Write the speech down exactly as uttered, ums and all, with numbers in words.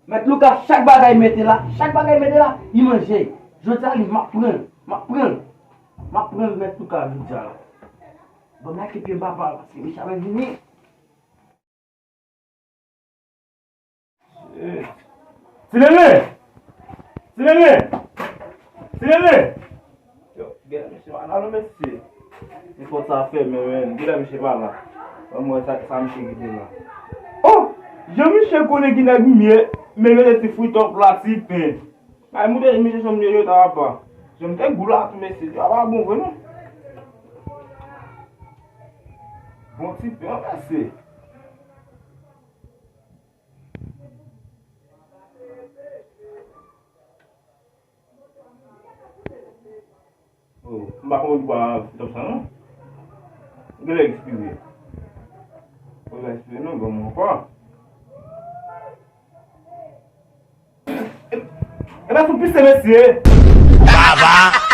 Mèt Louka, chak bagay mete la, chak bagay mete la, li manje. Jodi a li, m ap pran l, m ap pran l. M ap pran l, Mèt Louka, jodi a la. Ban m lage pye m pa pale, paske mesye ap vini. Ti Nene! Ti Nene! Ti Nene! Yo, gen mesye pa la non, mesye. Nenpòt sa fè, men, men, gen misye pa la. Ban m wè sa, sa misye kite la. Oh! Jan misye konnen ki nèg m ye, men mete ti fritòp la, ti pen. Ay, moute misye chanm yo ta apa. Janm te gou la tou, mesye. Yo pa bon vre non. Bon ti pen, mesye. Oh, m pa konprann poukwa fritòp sa non. Gen lè ekspire. Fò l ekspire non, ban m ankò. E pa sou pise, mesye. Baba